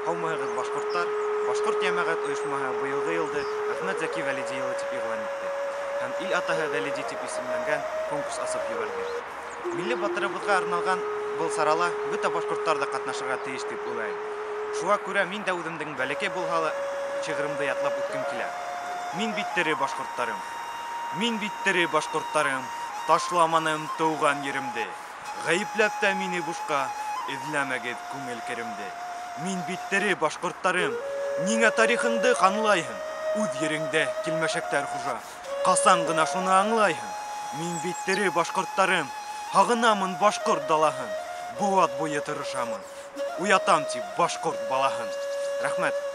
Һаумыһығыҙ, башҡорттар! Башҡорт йәмәғәт ойошмаһы быйылғы йылды Әхмәт Зәки Вәлиди йылы тип иғлан итте һәм «Ил атаһы Вәлиди» тип исемләнгән конкурс асып ебәрҙе. Милли батырыбыҙға арналған был сарала бөтә башҡорттар ҙа ҡатнашырға тейеш тип уйлайым. Шуға күрә мин дә үҙемдең бәләкәй булһа ла шиғырымды ятлап үткем килә. Мин бит тере, башҡорттарым. Мин бит тере, башҡорттарым, ташламаным тыуған еремде. Ғәйепләп тә мине бушҡа эҙләмәгеҙ күңел керемде. Мин бит тере, башҡорттарым, ниңә тарихыңды ҡанлайһың? Үҙ ереңдә килмешәктәр хужа. Ҡасан ғына шуны аңлайһың? Мин бит тере, башҡорттарым, һағынамын башҡорт далаһын. Быуат буйы тырышамын, уятам тип башҡорт балаһын. Рәхмәт.